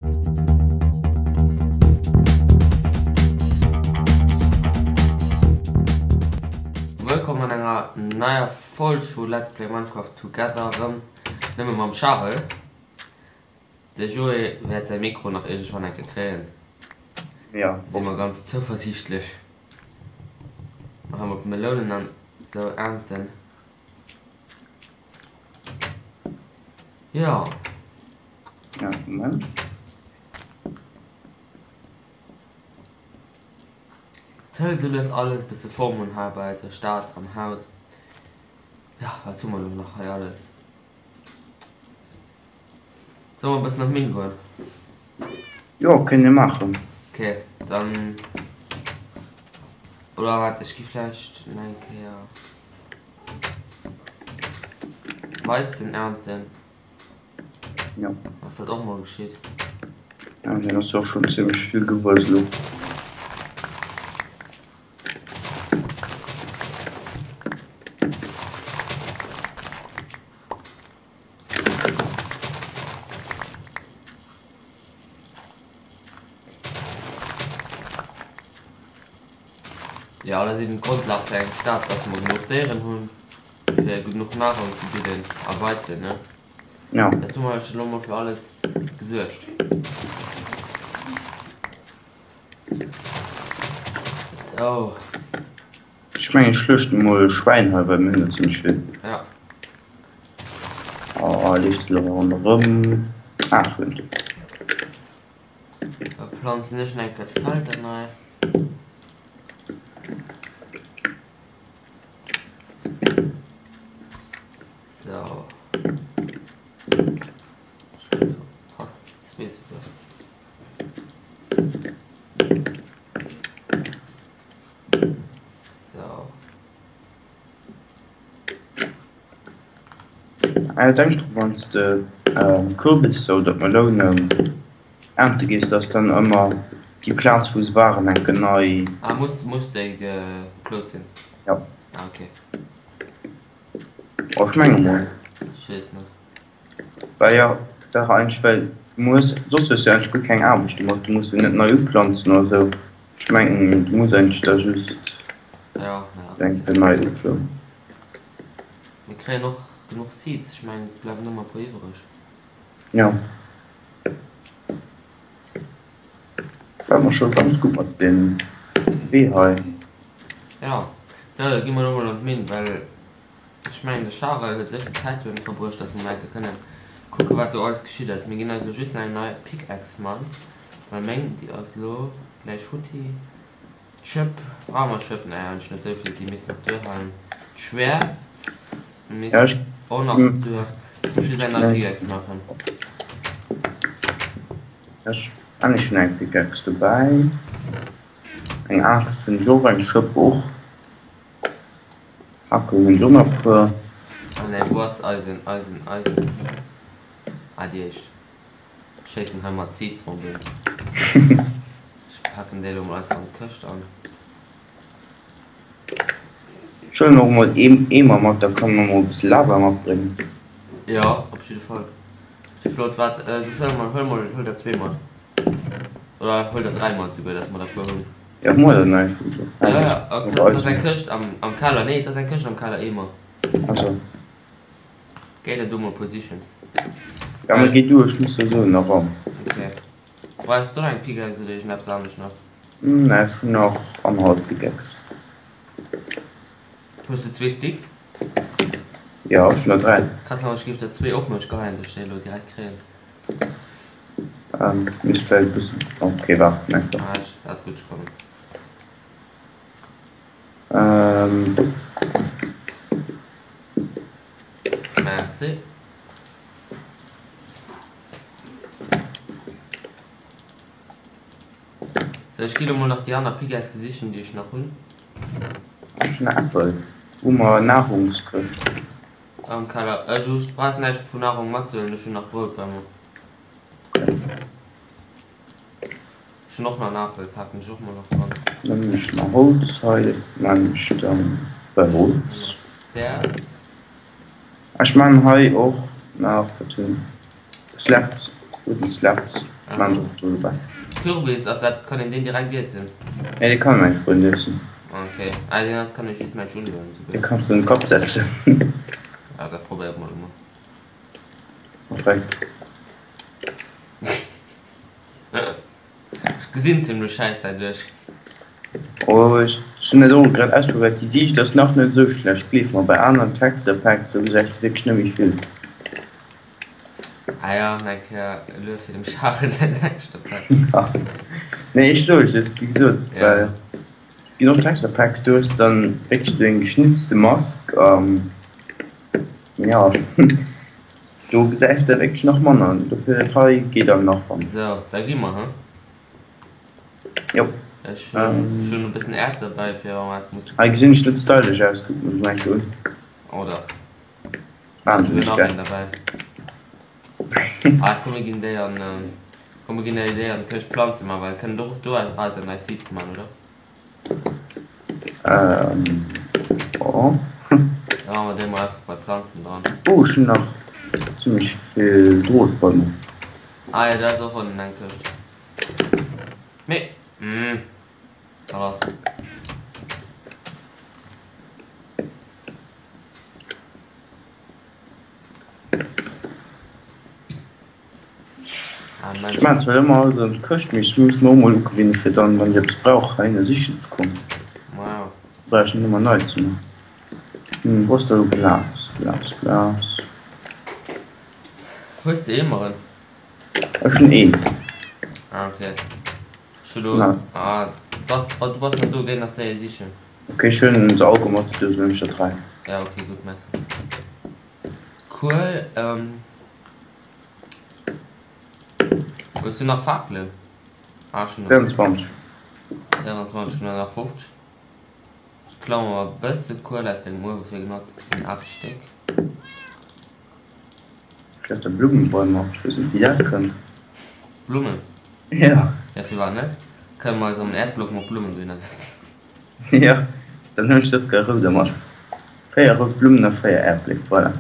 Wëllkomm an enger neier Folg vu Let's Play Minecraft Together, rëm nëmme mam Charel. De Joé wäert säi Mikro nach iergendwann eng Kéier kréien, si mer ganz zouversiichtlech. Nach emol d'Melounen an sou ernten. Jo. Ja, Moment. Et hëlt esou lues alles e bësse Form un hei bei eiser Stad am Haus. Jo, wat hu mer elo nach hei alles? Solle mer e bëssen an d'Minn goen? Jo, kënne mir maachen. Ok, dann, oder waart, ech gi vläicht nach eng Kéier Weizen ernten. Ja. Ass dat och mol geschitt. Ja, dann ass jo och schon zimmlech vill gewuess elo. Jo, dat ass eben d'Grondlag fir eng Stad, dass mer genuch Déieren hunn, fir genuch Nahrung ze bidden a Weizen, ne? Ja. Dat hu mer jo scho lo mol fir alles gesuergt. Sou. Ech mengen ech schluechten mol e Schwäin hei, well mir hunn der zimmlech vill. Ja. Oh, leeft elo ronderëm. Ah, schön. Da planzen ech nach eng Kéier d'Felder nei. So. Passt zwee souguer. So. Ah, denk drun, wann s de Kürbisse oder Melounen ernte gees, dass dann ëmmer déi Plaz wou se waren enke nei. Ah, muss, muss déi geplot sinn? Jo. Ah, okay. Oh, ech menge mol. Ech weess net. Well jo, dach eigentlech, well du muss, soss hues du jo eigentlech guer keng Aarbecht domat, du muss jo net nei uplanzen oder sou. Ech mengen, du muss eigentlech da just Ja, ja, eng Kéier nei uploaden. Mir kréien och genuch Seeds, ech mengen et bleiwen ëmmer e puer iwwereg. Jo. War mer scho ganz gutt mat deem Wee hei. Jo, sou da gi mer elo mol an d'Minn, well ech mengen de Charel huet esou vill Zäit dohinner verbruecht, dass mer mol eng Kéier kënnen kucke wat do alles geschitt ass. Mir ginn eis elo just nach eng nei Pickaxe man, well meng déi ass elo gläich futti. D'Schëpp, brauche mer Schëpp? Nee, eigentlech net esou vill, déi misst nach duerhalen. D'Schwäert misst och nach duer. Ech muss just eng nei Pickaxe maachen. Ech han ech hun eng Pickaxe dobäi, eng Aaxt hunn ech och, eng Schëpp och, Hacken hunn ech och nach puer. Ah nee, wou ass Eisen, Eisen, Eisen? Ah déi éischt. Schéissen hei mat Seezombien. Ech packen déi elo mol einfach an d'Këscht an. Ech huelen och mol een Eemer mat, da kann mer mol e bësse Lava matbréngen. Jo, op jidde Fall. Sou flott, waart, soss huele mer, huel mol, huel der zwee mat. Oder huel der dräi mat souguer, dass mer der puer hunn. Jo, hu mer der nach eng? Jo, jo, dat ass eng Këscht am, am Keller. Nee, et ass eng Këscht am Keller, Eemer. Also. Géi der do mol puer sichen. Ja mee géi du, ech muss souwisou nach ran. Ok. Brauchs du eng Pickaxe oder iergendeppes anescht nach? Nee, ech hun nach annerhallef Pickaxe. Hues de zwee Sticks? Jo, ech hun der 3. Kanns mer, ech géif der zwee och mech geheien, dass ech déi elo direkt kréien. Ähm, misst vläicht e bëssen, ok, waart einfach. Ah, ech, alles gutt, ech kommen. Ähm, do. Merci. So, ech gi lo mol nach déi aner Pickaxe sichen, déi ech nach hunn. Ech hunn Äppel. Hu mer Nahrungskëscht? Am Keller. Äh, du brauchs näischt vu Nahrung matzehuelen, ech hunn nach Brout bei mer. Ech hunn och nach en Apel, paken ech och mol nach dran. Dann ech nach Holz hei, man ech dann bei Holz. Stairs. Ech man hei och nach wat hunn Slabs, wooden Slabs. Maan ech och do dobäi. Kürbis, ass dat, kann een deen direkt iessen? Nee, dee kann een eigentlech guer net iessen. Ok, ah deen ass, kann ech just mensch unhuelen esouguer. Dee kanns de un de Kapp setzen. Ah, dat probéiere mer elo mol. Perfekt. Ech gesinn zimlech schäiss derduerch. Oh, ech hunn dat och grad ausprobéiert, déi Siicht ass nach net esou schlecht, gleef mer, bei aneren Texture Packs do gesäis de wierklech net méi vill. Ah jo, eng Kéier e Luef fir dem Charel säin Texture Pack. Nee, ech soe just, wéi gesot, well et ginn och Texture Packs, do hues de dann wierklech esou eng geschnitzte Mask an jo. Do gesäis de wierklech nach manner, dofir dat hei geet awer nach wann. Sou, da gi mer, he? Jo. Ech hunn e bëssen Äerd derbäi, fir wa mer eppes mussen. Hei gesinn ech net stylesch aus, kuck mech mol eng Kéier un. Oh dach. Wahnsinneg Nach geil. een derbäi. Ah, komm mir ginn déi an, komm mir ginn déi déi an d'Këscht planze man, well kënnen och do eraus nei Seeds man, oder? Ähm, oh. Da machen wir déi mol einfach bei Planzen dran. Oh, ech hunn nach zimmlech vill Drot bei mir. Ah ja, da ass och ënnen eng Këscht. Mee, mm, da lass. Ech maan zwar ëmmer alles an d'Këscht, mee ech muss mer och mol ugewinnen fir dann wann ech eppes brauch heihinner sichen ze kommen. Wow. Brauch ech net ëmmer nei ze man. Hm, wou ass da lo Glas, Glas, Glas? Hues de Eemeren? Ech hunn een. Ah okay. Ech hu lo, ah, bass, du bass nach do, géi nach séier sichen. Ok, ech hunn se all gemat, do sinn ech der 3. Ja okay, gutt, merci. Cool, ähm. Hues du nach Fakelen? Ah, ech hunn nach. 24. 24, ech hunn der nach 50. Ech klaue mer e bësse Kuel aus dengem Uewe fir genau ze sinn 8 Stéck. Schlechter Blummenbäumer, ech weess net wéi dat kënnt. Blummen? Ja. Ja firwat net? Kënne mer eis am Äerdblock mat Blummen dohinner setzen. Jo, dann hunn ech dës Kéier rouder mat. 4 rout Blummen a 4 Äerdbléck, voilà.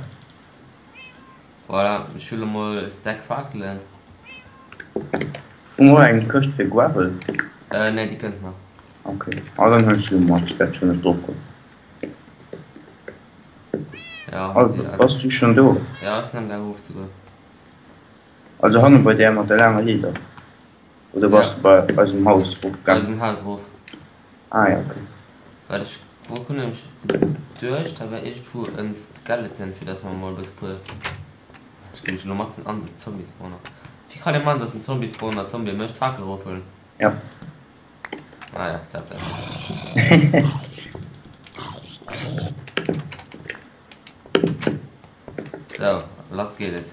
Voilà, ech huele mol e Stack Fakelen. Hu mer och eng Këscht fir Gravel? Äh, nee, déi kënnt nach. Ok, ah dann huelen ech déi lo mat, ech wäert schon net drop kommen. Ja, Also, bass du schon do? Ja, ech sinn am gaang erofzegoen. Also hanne bei där mat der laanger Leeder? Oder bass du bei eisem Haus erof gaangen? Bei eisem Haus erof. Ah ja, okay. Well ech wou hunn ech geduecht, hei wär iergendwou en Skeleton, fir dass mer mol e bësse puer. Ech gi mech elo matzen an den Zombie-Spawner. Wéi kann ee man, dass en Zombie-Spawner Zombië mécht? Fakel erofhuelen? Ja. Ah ja, zack, zack. Sou, lass geet et.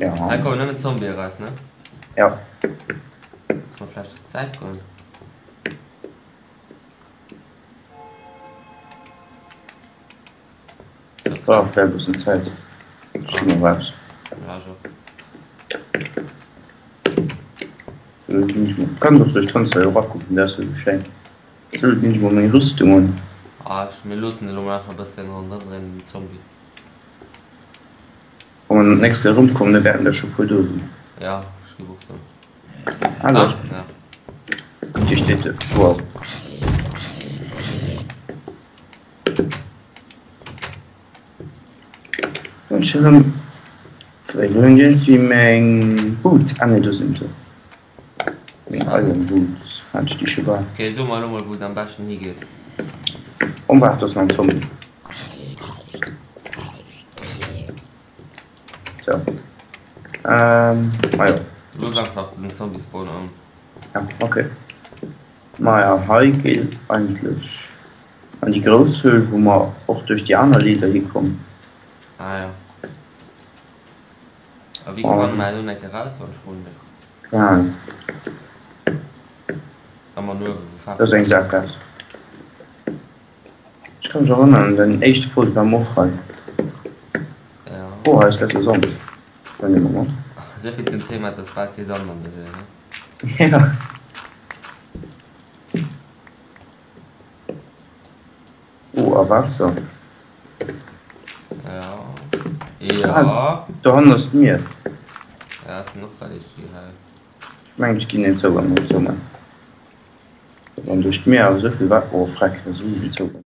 Ja. Hei kommen nëmmen Zombië eraus, ne? Ja. Muss mer vläicht op d'Säit goen? Dat brauch vläicht e bëssen Zäit. Ech ginn och aus. Ja, ech och. Sou, ginn ech mol. Kann och duerch d'Fënster erakucken, dat ass jo esou schéin. Sou, ginn ech mol meng Rüstung un. Ah, mir loossen elo mol einfach e bëssen ronderëm rennen, den Zombie. Wa mer d'nächst Kéier erëmkommen, da wäerten der scho puer do sinn. Ja, ech géif och soen. Ah, do. Ah, ja. Hier steet e. Wow. Hunn ech erëm. Wéi hunn iergendwéi meng Boot. Ah nee, do sinn se. Meng Iron Boots. Hat ech déi scho bei? Okay, so mer elo mol, wou et am beschten higeet. Oh, waart, do ass nach en Zombie. So. Ähm, ah jo. Looss einfach den Zombie spawnen an. Ja, okay. Maja, hei geet et eigentlech an déi grouss Höhl, wou mer och duerch déi aner Leeder hikommen. Ah ja. A wéi fanne mer elo enke raus, wann ech froen dierf? Keng Ahnung. Wa mer no uewe wou Dat ass eng Saakgaass. Ech ka mech erënneren, den éischte Foto war mer och hei. Ja. Oh, hei ass letzte Sand. Dann nehmen wir mat. Esouvill zum Thema, et ass bal kee Sand an der Höhle, ne? Ja. Oh, a Waasser. Ja. Ja. Ah, dohannen ass d'Mier. Ja. ech sinn och grad iergendwéi hei. Ech mengen ech ginn den Zougang mol zou man. Wann duerch d'Mier awer souvill Wa oh freck, dat ass e Riesenzougang.